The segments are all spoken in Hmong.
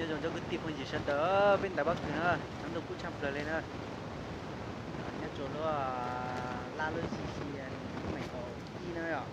Nyob zoo cov kwv tij phooj ywg sawv daws, peb ntais pob kws na, nyob ntuj kub tshaj plaws li na. Nyob rau lub laj lub zis xi nees nkaum ib na yom.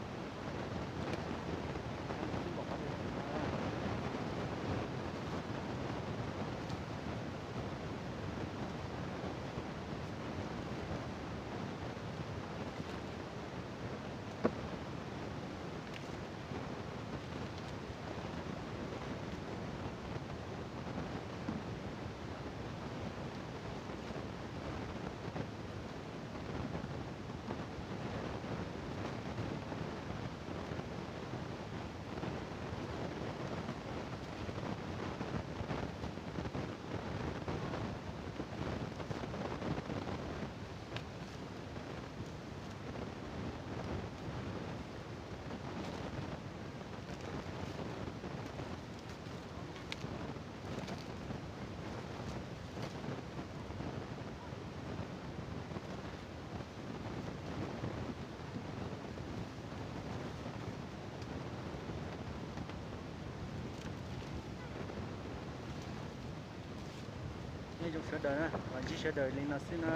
Nyob zoo sawv daws na, los ntsib sawv daws li no xwb na.